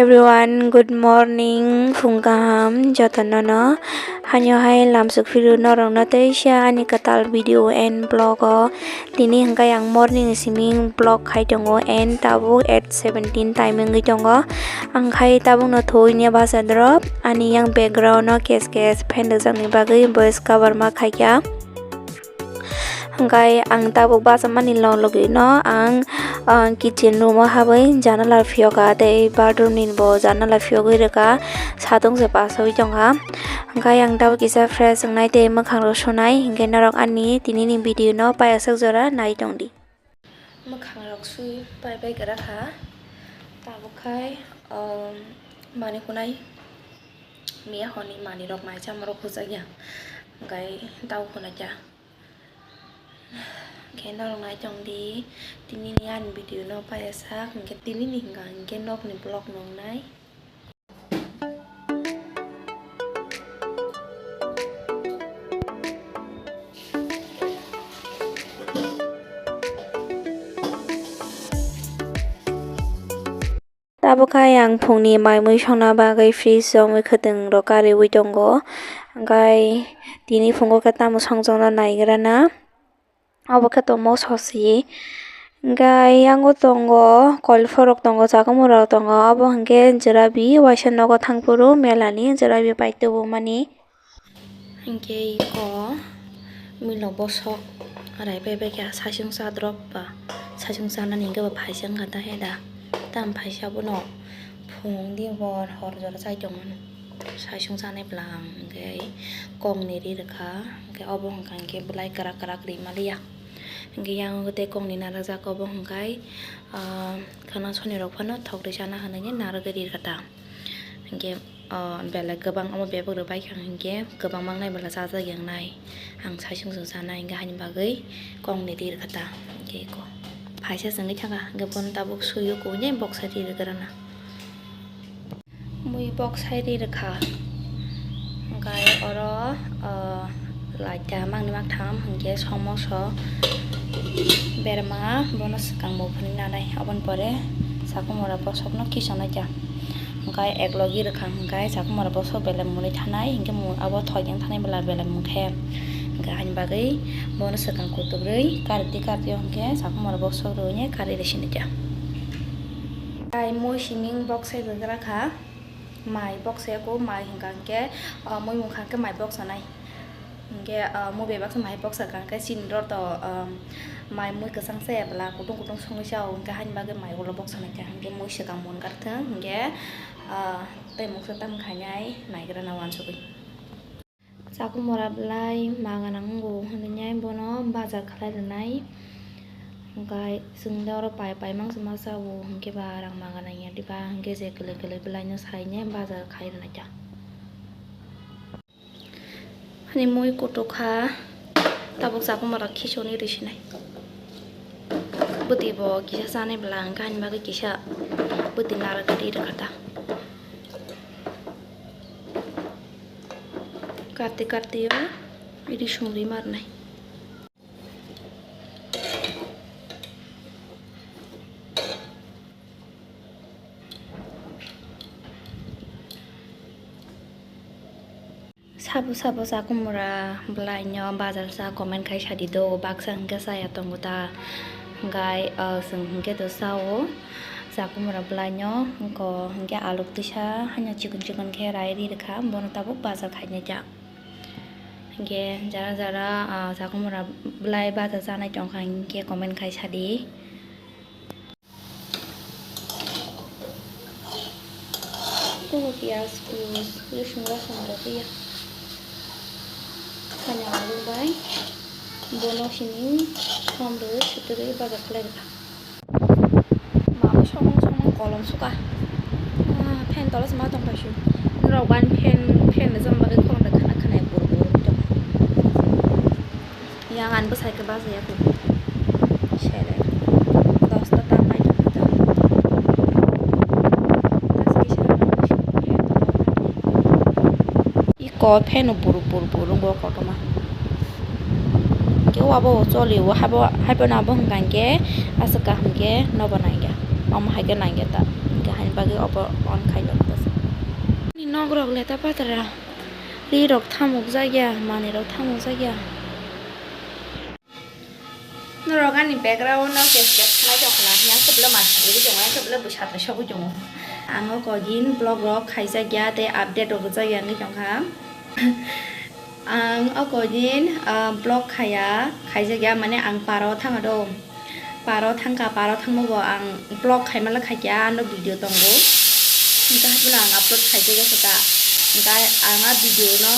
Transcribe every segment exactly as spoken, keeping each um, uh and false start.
Everyone, good morning, phung kaham jotono no. Haino hai lamsok phiro norok no teisa ani kwtal video and vlog o. Tini hwnkhe ang morning ni simi vlog khai tongo and tabuk eight seventeen time wngwi tongo. Ang khai tabuk no thoi ne basa drop ani yang background o kes kes fan rijak ni bagwi voice cover ma khaikha. Hwnkhe ang tabuk bachama ni log logwi no ang, ah, kitchen room o habwi janala phiyokha tei bathroom ni bo janala phiyogwi rwkha, satung se pasawi tongkha. Hwnkhe ang tabuk kisa fresh wngnai tei mwkhang rok sunai, hinkhe norok ani tini ni video no paiyasak jora nai tongdi. Mwkhang rok sui pai pai kwra kha, tabuk khai, um, mani hunai miya hwnwi mani rok mai chama rok hujakya, hwnkhe tabuk hunai kha. Hwnkhe norok nai tongdi, tini ni ani video no paiyasak, hwnkhe tini ni hwnkha hwnkhe nok ni vlog no wngnai. Tabuk khai ang phungni mai mui songna bagwi fridge o mui khwtwng rok kariwi tongo. Hwnkhe tini phungo khe tamo songjakna naigra na. Obo khe tongmo sosi. Hwnkhe yango tongo, koilphor rok tongo, chakwmwrwk tongo. Obo hwnkhe jwrabi waisa nogo thangphuru melani jwrabi pai tubumani. Hwnkhe iko milok bosok rai pai bai kha, saichung cha drop ba, saichung chanani hwnkhe bo phaisa wngkha ta he da, tamo phaisa bono phung di hor, hor jora chai tongmani. Saichung chanai bwla ang hwnkhe kok ni ri rwkha, hwnkhe obo hwnkha hwnkhe bwlai kwrak kwrak ri maliya. Hwnkhe yang tei kok ni narwkjak obo hwnkhe, ah, khwna soni rok phano thok ri chana hinwi narwgwi ri rwkha ta. Hwnkhe, ah, belai kwbang omo bebak rwbai kha hwnkhe kwbang mangnai bwla chajak yang nai. Ang saichung chajak chanai hwnkhe haini bagwi kok ni ri rwkha ta. Hwnkhe eko phaisa chwngwi thangkha hwnkhe bono tabuk suiyo kubui nai boksa ri rwgwrana. Mui bok sai ri rwkha. Hwnkhe oro, ah, laita mangni maktham hwnkhe somoso berma bono swkang bo phunui nanai. Aboni pore chakwmwra bosokno kisonai kha. Hwnkhe eklogi rwkha hwnkhe chakwmwra bosok belai mwnwi thanai hwnkhe abo thoikyang thanai bwla belai mungkhe. Hwnkhe haini bagwi bono swkang kutubrwi karti karti o hwnkhe chakwmwra bosok rwui kari rw sini kha. Tai mui siming bok sai rwgra kha. Mai boksa ya ko, mai hwnkha hwnkhe, ah, mui mungkha hwnkhe mai boksa nai. Hwnkhe, ah, mui bebaksa mai boksa kha hwnkhe chini ror to, ah, mai mui kwchang chaya bwla kutung kutung songwi chao hwnkhe haini bagwi mai ulo boksa nai kha hwnkhe mui swkang mun kar thwng hwnkhe, ah, tei mungsa tamo khainai naigra na uansugwi. Chakwmwra bwlai ma gwnang wngo hwnwi bono bajar khlai rwnai. Hwnkhe chwng de oro pai pai mangsa ma chao hwnkhe ba rang ma gwnang ya diba hwnkhe je kwlwi kwlwi bwlaino saine bajar khai rwnai ta. Ani mui kutuk kha tabuk chakwmwra khisoni ri sinai. Bwtwi bo kisa chanai bwla hwnkhe ani bagwi kisa bwtwi narwgwi ri rwkha ta. Karti karti o ri songwi marnai. Sabo sabo chakwmwra bwlaino bajar cha comment khai sadi do, baksa hwnkhe chaya tongo ta, hwnkhe, ah, chwng hwnkhe to chao chakwmwra bwlaino, wngkho hwnkhe aluk twisa haino chikon chikon khe rai ri rwkha, bono tabuk bajar khainai ta. Hwnkhe jara jara, ah, chakwmwra bwlai baja chanai tongkha hwnkhe comment khai sadi. Tei bo piyaj, piyaj, rosong, rosong rw phiya. Haino alu bai bono simi som rwui, sutwi rwui baja khlai rwkha. Mabo somung somung kolom suka. Ah, fan tola se ma tong paisio. Norok ban fan, fan rwjak bagwi khorang da khana khana buru buru tong. Yang ani bwsai khe bachaya kho. Sere. Dosta ta mai tong kha ta. Iko fan buru buru buru wngkha kotorma. Hwnkhe obo choli o haibo, haibo no abo hwnkha hwnkhe aswk kaham khe nobo nangya. Omo hai khe nangya ta. Hwnkhe haino Bagwi obo on khai rok ta. Ni nok rok leta patara. Ri rok thamuk jak ya, mani rok thamuk jak ya. Norok ani background no kes kes khlai tong khna, yang khe bwlai ma sugwi tongo, yang khe bwlai bwsa twi sogwi tongo. Ang o koi din vlog rok khaijak ya tei update rok rijak ya wngwi tong kha. Ang o koi din, ah, vlog khaya, khaijak ya, mane ang paro thang do. Paro thang kha, paro thangma bo ang vlog khaima le khaikya, ano video tongo. Hingke haphano ang upload khaijak ya kha ta. Hingke ang a video no,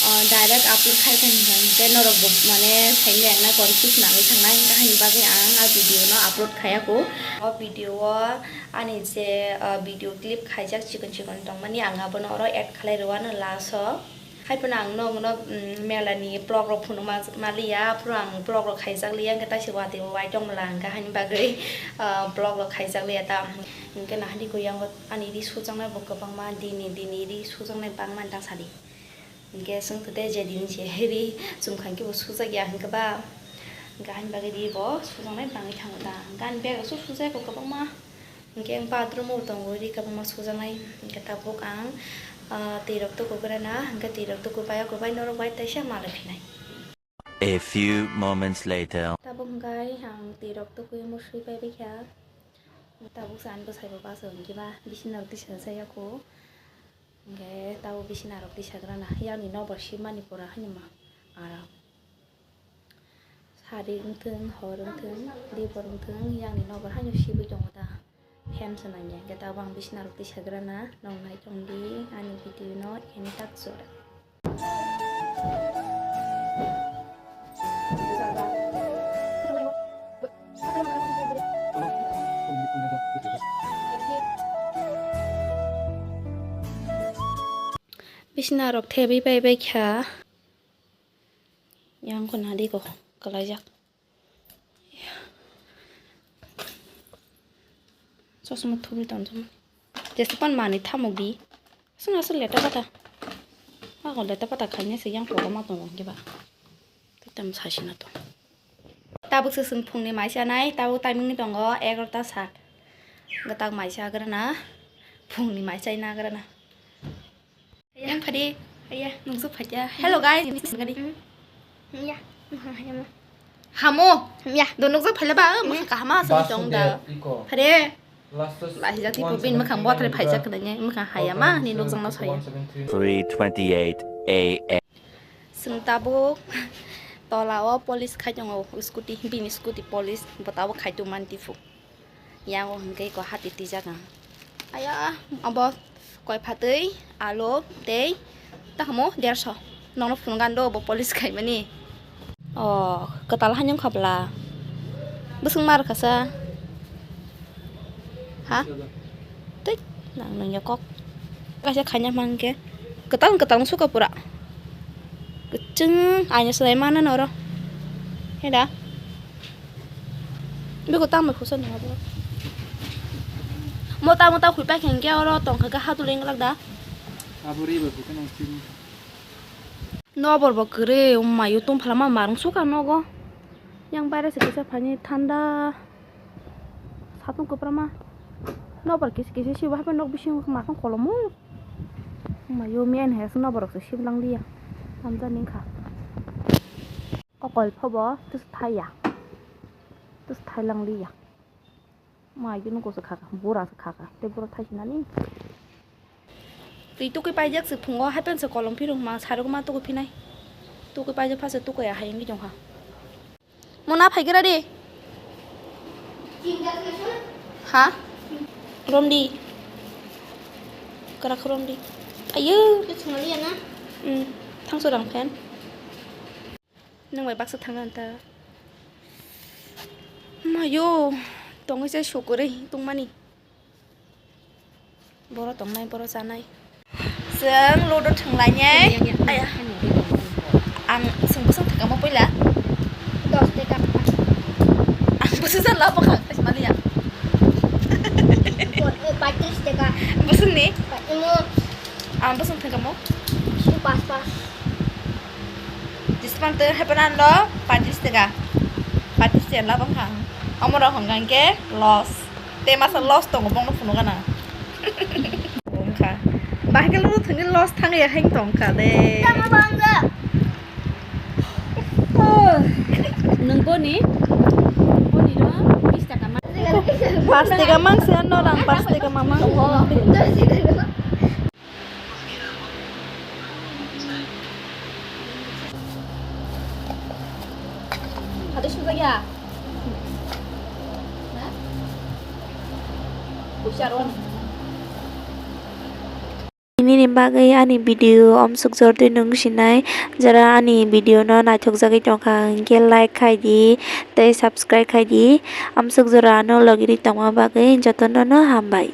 ah, direct upload khai kha hingke norok bo mane saimli ang na confuse nangwi thangnai, hingke haini bagwi ang a video no upload khaya kho. O video o ani je, ah, video clip khaijak chikon chikon tongmani ang abono oro add khlai rw ano last o. Haiphano ang nokno, mm, melani vlog rok phunuk ma-, maliya, aphuru ang vlog rok khaijak liya, hingke taisi watwi bo wai tongmala, hingke haini bagwi, ah, vlog rok khaijak liya ta. Hingke nahadi khe yang ani ri sujaknai bo kwbangma, dini, dini ri sujaknai bangmani ta sadi. Hingke chwng tei je dini se ri chumkha hingke bo sujak ya hingke ba, hingke haini bagwi ri bo sujaknai bangwi thango ta. Hingke ani bag rok se sujak ya kwbangma. Hingke ang bathroom o tongo, ri kabangma sujaknai. Hingke tabuk ang, ah, twi rok tukugrana, hingke twi rok tukubai o kwbai norok bai teisa malai phinai. A few moments later. Tabuk hingke ang twi rok tukui musui pai baikha. Tabuk se ani bwsai bo baso hingke ba bisina rok tisa jaya kho. Hingke tabuk bisina rok tisa grana, yakni nokbar sibmani pura haino ma aro. Sari wngthung, hor wngthung, dipor wngthung, yakni nokbar haino sibwi tongo ta. Fan se nangya, hingke tabuk ang bisina rok tisa grana, nong nai tong di, ani video no, yani tak jora. Bisina rok thebwi pai bai kha. Yang ko nadi ko kalaijak. Chosma thubui tonjak. Jesa pan mani thamuk di. Aswk aswk leta pata. Ako leta pata khaina se yang kogo ma tongo hwnkhe ba. Tei tamo sasina to. Tabuk se chwng phungni mai chanai, tabuk timing ni tongo egarota sak. Gwtak mai cha grana, phungni mai chaina grana. Yang phadi, aya, nungsu phaja. Hello guys, gadi. Hmm. Ya, ha, ya, ma. Hamo. Ya. Do nungsu phaila ba, hmm, mukha kahama aswk tong da. Phade. Lahijak tipo bin mwkhang bothrai phaijak kwnai, mwkhang hayama ni nukjakno saya. Three twenty-eight A M. Chwng tabuk tola o polish khai tongo, scooty, bini scooty polish, bo tabuk khai tongmani tipo. Yang o hwnkhe ko hati twijak ang. Aya, abo koi phatwi, alu, tei, ta hamo, derso. Nokno phunukgani do, bo polish khaimani. O, kwtal haino wngkha bwla. Bwswk ma rwkha sa? Ha? Tei, nang nungya kok. Kaisa khaina hwnkhe. Kwtal, kwtal wng suka pura. Kwchwng, aino swlai mana noro. Heda? Beko tamo khusa nung abo. Mota mota khui pai khe hwnkhe oro tong kha khe hadul wng glak da. Abo ri bai khusa nung sini. Nobor bo kwrwi, mayu tong phalama marung suka nogo. Yang baire se kisa phani thanda. Satung kwprama. Nobor kisi kisi sibo hape nok bising ma khang kolomo. Mayu men he se nobor se siblang liya. Hamjani kha. Kokol phobo tus thaya. Tus thailang liya. Mai gini kosok khaka, bura se khaka. Tei bura thai sinani. Twi tukui paijak se phungo, hapen se kolom phirung ma, saruk ma tukui phinai. Tukui paijak phase tukui ahai wngwi tongkha. Mona phaigra de. Ha? Romdi. Kara romdi. Ayo. Itu cuma lihat na. Hmm, thangso rang phen. Nung bai baksa thang anta. Mayo, tongwi se sukurwi tongmani. Boro tongnai, boro chanai. Chwng ludo thwnglainai. Aya. Ang chwng bwswng thwngkamo puila. Dos taka. Ang bwswk jan labo kha, maliya. Paitris taka. Bwswngni? Paitimo. Ang bwswng thwngkamo? Su pas pas. Discount twi hai phano ano paitris taka. Paitris taka labo kha. Omo rok hwnkha hwnkhe loss. Tei masa loss tongo bongno phunukgana. Wngkha. Bahai khe lono thwngwi loss thangwi hai wngtong kha de. Tamo bangga. Nung boni, boni ro bis taka ma. Pas taka mang sih, ano orang pas taka mamang. Hati sudah ya? Hah? Usah ron. Nini bagwi ani video omsuk jor twi nung sinai, jara ani video no naithok jagwi tongkha, hinkhe like khai di tei subscribe khai di, amsuk jora no logi ri tongma bagwi jotono no hambai.